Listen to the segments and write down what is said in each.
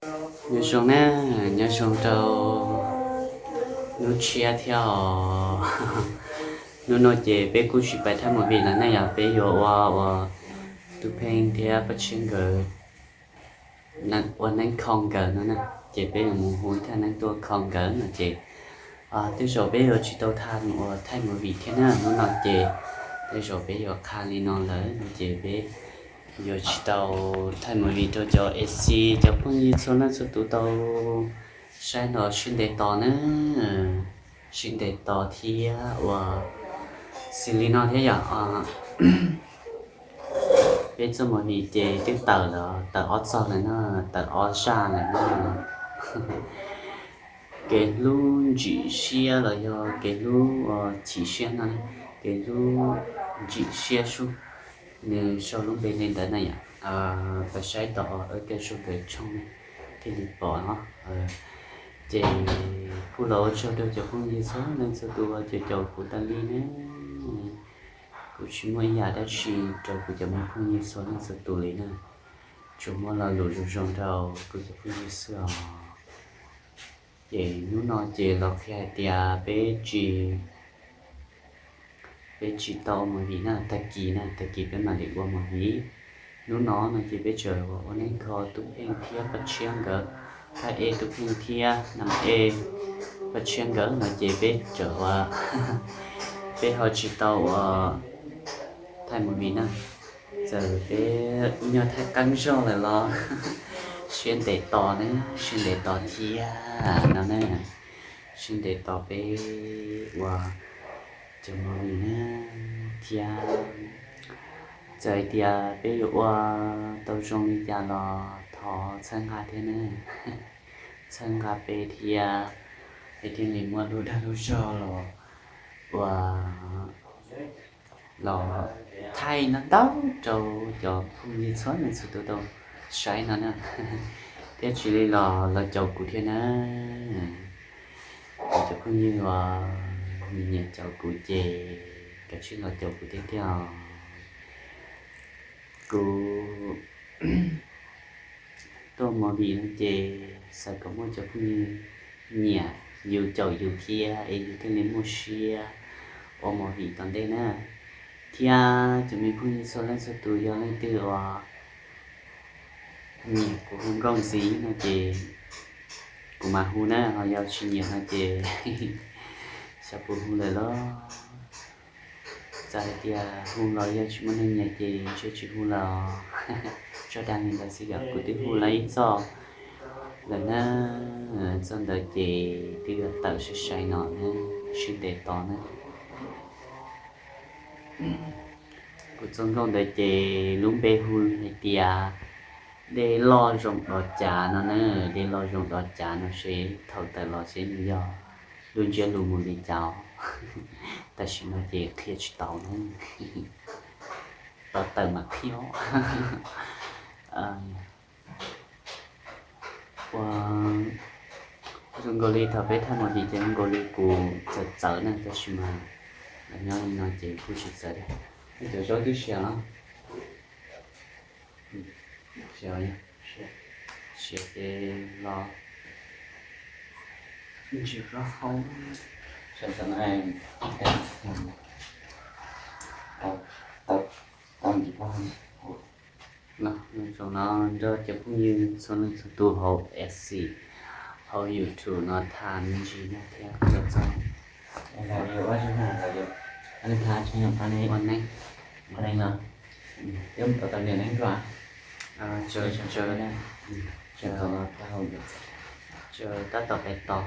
Nyob zoo na, nyob zoo rau hnub tshiab thiab os. Hnub no ces peb kuj tsis pais thaij movie lawm na yom, peb yuav ua, ua Tub Pheej thiab Paj Tshiab nkawd ua neeb kho nkawd no na, ces peb yuav mus hu ib thaj neeb tuaj kho nkawd no ces tej zaum peb yuav tsis tau tham mus ua thaij movie thiab na. Hnub no ces tej zaum peb yuav qha li no lawm no ces peb yuav tsis tau thaij movie rau cov A C, cov phooj ywg txhua leej txhua tus tau saib no, sib ntev tos na, sib ntev tos thiab ua xws li no thiab yom. Peb txoj movie ces twb tawm lawm, tawm ob txog lawm na, tawm ob zaj lawm na. Kev hlub ntsim siab los yog kev hlub chim siab no, kev hlub ntsim siab sub, nws sau lub npe li ntawd na yom. Peb saib tau Kab Zog nkawd tshooj thiaj li pom no. Ces kuj los ua tsaug rau cov phooj ywg txhua leej txhua tus uas caum caum kuv tas li na. Kuv tsis muaj ib yam dab tsi rau kuv cov me phooj ywg txhua leej txhua tus li na, tsuas muaj lo lus zoo zoo rau kuv cov phooj ywg xwb os. Ces hnub no ces los qhia hais tias peb tsis, peb tsis tau ua movie na, tag kis na, tag kis peb mam li ua movie. Hnub no no ces peb tseem ua neeb kho Tub Pheej thiab Paj Tshiab nkawd, thaij eb Tub Pheej thiab nam eb Paj Tshiab nkawd no ces peb tseem ua, peb ho tsis tau ua thaij movie na. Txawm peb nyuag thaij qeeb zog lawm los sib ntev tos ne, sib ntev tos thiab no ne, sib ntev tos peb ua cov movie na thiab. Txawm hais tias peb yuav ua tau zoo li cas los thov txhawb nqa thiab na, txhawb nqa peb thiab, peb thiaj li muaj lub dag lub zog los ua, los thaij ntau ntau rau cov phooj ywg txhua leej txhua tus tau saib no na, thiab tsis li los los caum kuv thiab na. Kuv cov phooj ywg uas nyiam nyiam caum kuv ces kav tsij los caum kuv thiab thiab os. Kuv tuaj movie no ces xav kom muaj cov phooj ywg nyiam yus caum yus thiab es yus thiaj li muaj siab ua movie tom ntej na. Thiab cov me phooj ywg txhua leej txhua tus yog leej twg uas nyiam kuv hu nkauj ntxiv no ces kuv mam hu na, ho yog tsis nyiam no ces xyov puas hu lawm los. Txawm hais tias hu los yog tsis muaj neeg nyiam ces ntshe tsis hu lawm. Tso dag li ntawd xwb yom, kuv twb hu lawm ib txoj lawm na, txoj ntawd ces twb yuav tawm sai sai no na, sib ntev tos na. Kuv txoj nkauj ntawd ces lub npe hu hais tias Dej Loj Zoo Dov Cav no na, Dej Loj Zoo Dov Cav no seb thaum tawm los seb nws yog lub ntsiab lus mus li cas. Tam sim no ces qhia tsis tau na, tau tawm mam qhia. Ua zoo nkaus li thaum peb thaij mus ces zoo nkaus li kuv txawv txawv na, tab sis mas los nyob li no ces kuj tsis txawv thiab. Cov zaub twb siav los, siav, siav ces los ntsis plaub hau. Los ntsis plaub hau. Los zoo no nrog cov phooj yw txhua leej txhua tus hauv F C, hauv YouTube no tham me ntsis no thiab los txog ua neeb, ua neeb no. Tseem tab tom pais tos.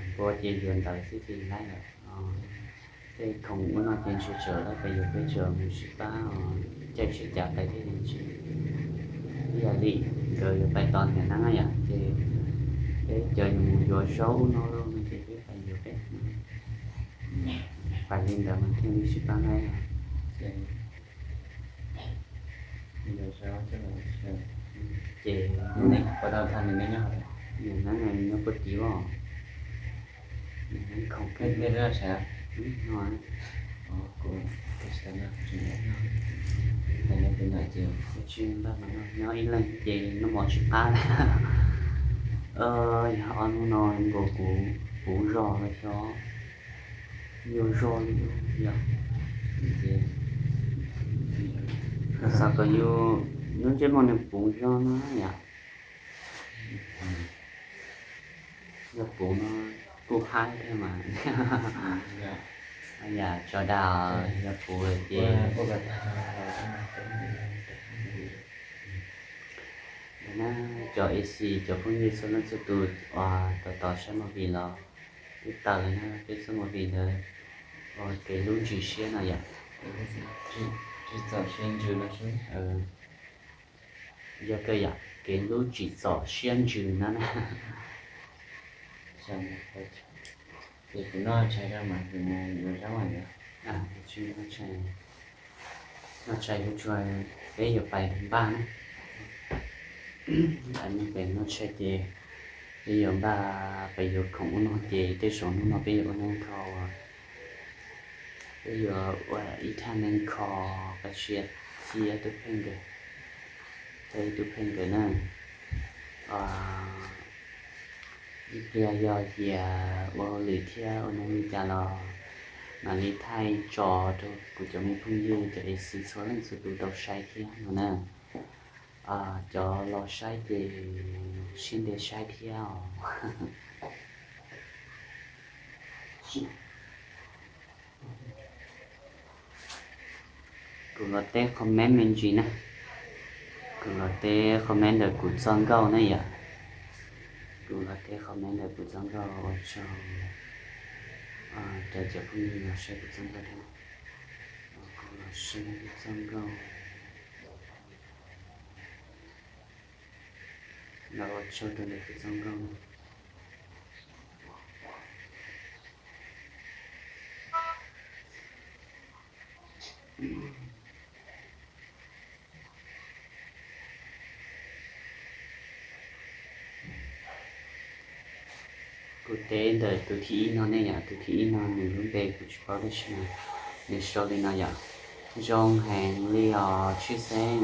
Npua ces yuav ntawd xwb ces laib lawm. Tej khoom ub no ces ntshe tseem laib pes yuav peb tseem mus sib pab caij tsheb cav pais thiab ces ntshe ib yam li nkawd yuav pais tos niam neeb yom, ces peb cov yuav mus yuav zaub no los no ces peb pais yuav peb. Pais li ntawd mas thiaj li sib pab laib. Ces niam neeb nyob puag tid os. Niam neeb khoom peb no, Kuv, kuv tsis tau noj, kuv tsis noj, noj tus no ces kuv tsis npaj mas noj, nyob ib leeg ces noj mov tsis qab li. Yog ob hnub no nkaus kuv puv zog los xyov yuav zog li yog, ces xav kom yus lub ntsej muag nws puv zog no yom. Yog puv no kuj haib thiab mas. Yam tsov dag yog puv lawm ces. Ntawm na, cov A C cov phooj ywg txhua leej txhua tus uas tos tos saib movie los twb tawm lawm na, peb txoj movie ntawd uas kev hlub ntsim siab no yom. Tsis txom siab ntsws no. Yog kawg yom, kev hlub tsim txom siab ntsws no na. Ces kuv noj tshais rau mas kuv mus yuav zaub mas yom. Noj tshais, noj tshais yuav tshuav, peb yuav pais npaj na. Peb noj tshais ces peb yuav npaj pais yuav khoom ub no ces tej zaum hnub no peb yuav ua neeb kho, peb yuav ua ib thaj neeb kho qab sia thiab tub pheej nkawd, thiab ib tub pheej nkawd na. Ib pliag yog tias ua hauj lwm thiab ua neeb li cas los mam li thaij tso rau kuv cov me phooj ywg cov A C txhua leej txhua tus tau saib thiab no na. Cov los saib ces sib ntev saib thiab os. Kuv los teb comment me ntsis na. Kuv los teb comment ntawm kuv txoj nkauj na yom. Kuv los teb comment ntawm kuv txoj nkauj ua tsaug rau cov phooj ywg los saib kuv txoj nkauj thiab. Kuv los saib kuv txoj nkauj, los ua tsaug rau ntawm kuv txoj nkauj. Kuv teb ntawm tus thib ib no ne yom, tus thib ib no nws lub npe kuv tsis paub tab sis nws sau li no yom: Zoo heev li os Tshwj Xeeb,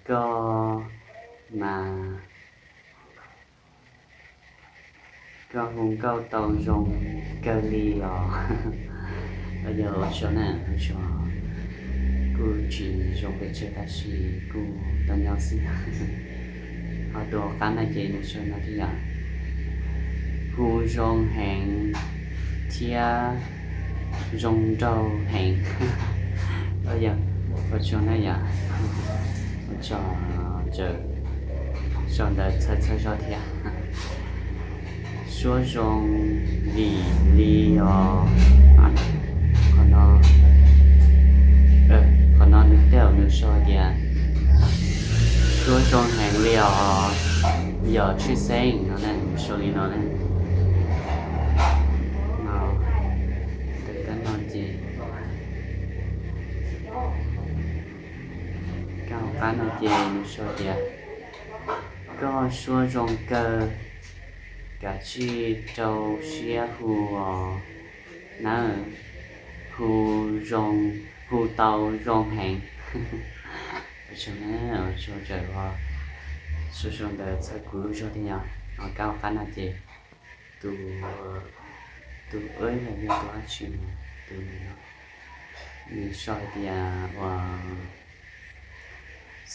koj mas koj hu nkauj tau zoo kawg li os. Yog ua tsaug na, ua tsaug, kuj tsis zoo pes tsawg tab sis kuj tau nyob xwb. Ho tus hauv qab no ces nws sau no thiab yom: Hu zoo heev thiab zoo nraug heev. Yog ua tsaug na yom, ua tsaug, txawm sau ntawv txhawj txhawj zog thiab. Suab zoo vim li os. Qhov no, qhov no nws tej zaum nws sau tias Suab zoo heev li os, yog Tshwj Xeeb no ne, nws sau li no ne. Tus kab no ces, kab hauv qab no ces nws sau tias koj suab zoo kawg, kav tsij rau siab hu os nawb, hu zoo, hu tau zoo heev. Ua tsaug na, ua tsaug txawm sau ntawv txhawb kuv lub zog thiab yom. Ho kab hauv qab no ces tus, tus ub los yog tus dab tsi, tus nws sau hais tias uas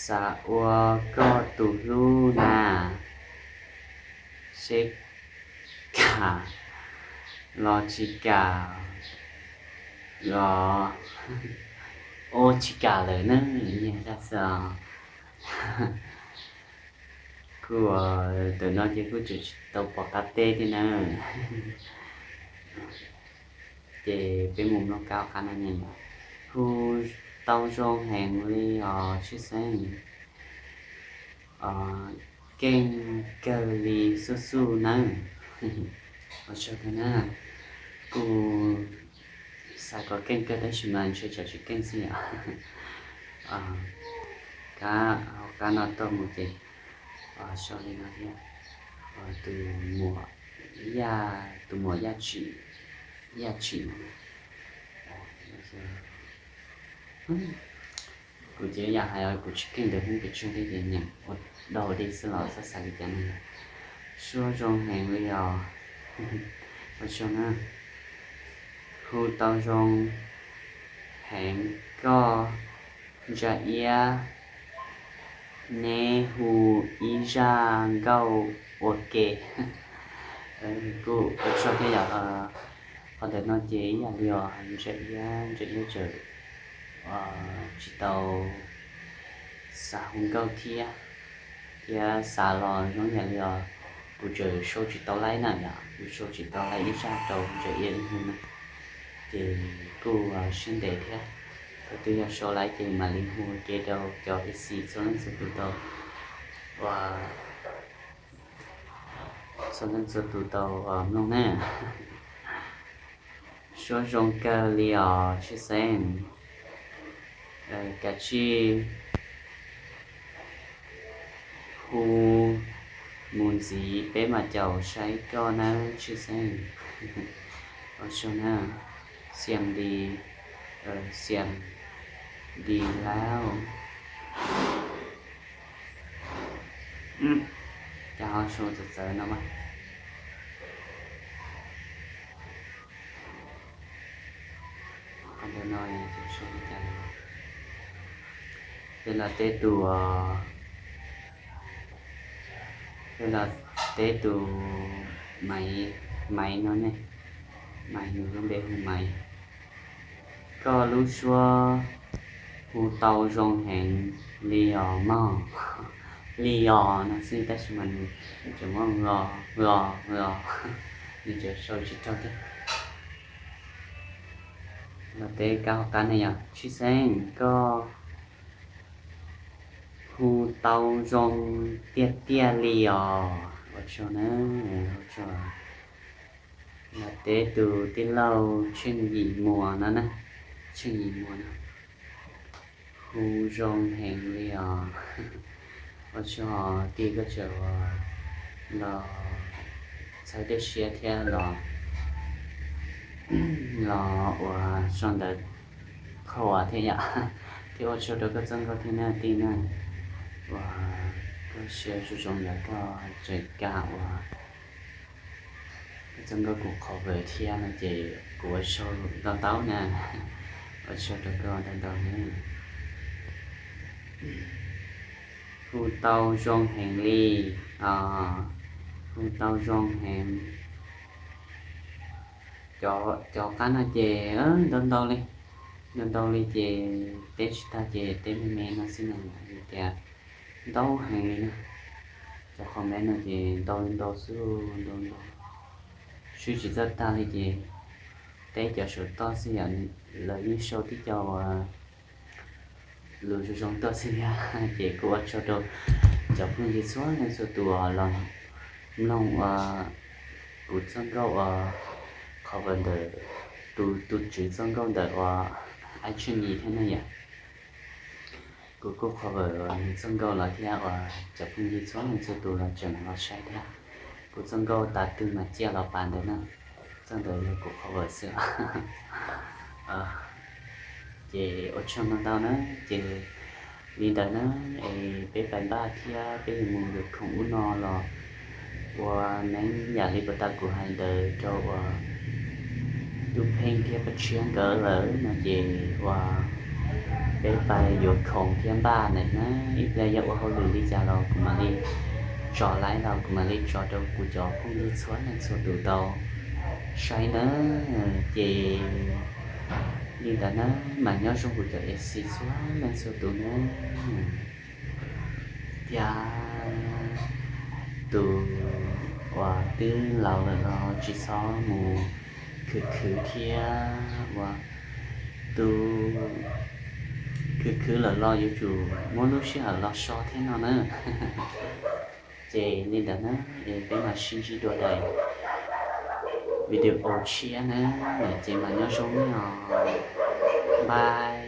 xav ua koj tus hlub na, seb kam los tsis kam los, ua tsis kam lawm na, nyiag dab xwb os. Kuj, ntawm no ces kuj tseem tsis tau pom qab teb thiab na. Ces peb mus mloog kab hauv qab no ne. Hu tau zoo heev li os Tshwj Xeeb, keej kawg li xub xub nawb. Ua tsaug kawg na, kuj xav kom keej kawg tab sis mas ntshe tsam tsis keej xwb yom. Kab hauv qab no tuaj mus ces sau li no thiab, tus muam Yaj, tus muam Yaj Tsim Yaj tsim. Kuv ces yam hais kuv tsis keej ntawv Hmoob pes tsawg thiab ces nyeem ua dau dej xwb los txhob xav li cas no. Suab zoo heev li os. Ua tsaug na. Hu tau zoo heev koj ntsa iab, neb hu ib zaj nkauj ua ke. Kuj ua tsaug thiab yom. Qhov ntawm no ces ib yam li os, ntsa iab, ntsa iab tseem tsis tau xav hu nkauj thiab, thiab xav los zoo yam li os, kuv tseem sau tsis tau laib na yom, kuv sau tsis tau laib ib zaj rau ntsa iab hu na. Ces kuj siab ntev thiab, thaum twg yog sau laib ces mam li hu ua ke rau cov A C txhua leej txhua tus tau, ua txhua leej txhua tus tau mloog na. Suab zoo kawg li os Tshwj Xeeb. Kav tsij hu mus ntxiv peb mam caum saib koj nawb Tshwj Xeeb. Ua tsaug na. Xiam di, xiam di lauj. Cas ho sau txawv txawv no mas. Qhov ntawm no ces sau li cas? Peb los teb tus, peb los teb tus Maiv, Maiv no ne. Maiv, nws lub npe hu Maiv. Koj lub suab hu tau zoo heev li os mog. Li os no xwb tab sis mas nws tseem muab los los los, nws tseem sau tsis raug thiab. Los teb kab hauv qab ne yom, Tshwj Xeeb koj hu tau zoo tiag tiag li os. Ua tsaug na, ua tsaug. Los teb tus tij laug Tsheej Yim Muas no na, Tsheej Yim Muas no. Hu zoo heev li os. Ua tsaug tij, koj tseem los txhawb dej siab thiab los, los ua sau ntawv qhua thiab yom. Thiab ua tsaug rau koj txoj nkauj thiab na tij na. Ua koj siab zoo zoo yom, koj tseem kam ua koj txoj nkauj kuv cover thiab no ces kuv ua tsaug ntau ntau na. Ua tsaug rau koj ntau ntau na. Hu tau zoo heev li os, hu tau zoo heev. Cov, cov qab no ces ntau ntau li, ntau ntau li ces teb tsis tag ces teb me me no xwb na, vim tias ntau heev li na. Cov comment no ces ntau li ntau xwb, ntau ntau, swb tsis txawj tag li ces teb cov saum toj xwb yom, lawv yeej sau tib co uas lus zoo zoo tuaj xwb thiab. Ces kuj ua tsaug rau cov phooj ywg txhua leej txhua tus uas los mloog ua kuv txoj nkauj uas cover ntawm tus, tus tswv txoj nkauj ntawm uas Aib Tsheej Yim thiab na yom. Kuv kuj cover nws txoj nkauj los thiab uas cov phooj ywg txhua leej txhua tus los tseem los saib thiab. Kuv txoj nkauj tas twg mas ciaj los pas ntawd na. Txoj ntawd yog kuv cover xwb. Ces ua tsaug ntau ntau na. Ces li ntawd na, es peb pais npaj thiab peb yuav mus yuav khoom ub no los ua neeb yam li puas tau kuv hais ntawd rau uas Tub Pheej thiab Paj Tshiab nkawd lawm no ces uas peb pais yuav khoom thiab npaj ntawm na. Ib pliag yog ua hauj lwm li cas los kuv mam li tso laib los kuv mam li tso rau kuv cov phooj ywg txhua leej txhua tus tau saib na. Ces li ntawd na, mas nyob zoo kuv cov A C txhua leej txhua tus na. Thiab tus uas twb laus lawm los tsis txhob mus khwv khwv thiab uas tus khwv khwv lawm los yuav tsum muab lub sij hawm los so thiab no na. Ces li ntawd na, es peb mam sib ntsib dua daim video tshiab na, ces mam nyob zoo nawb. Bye.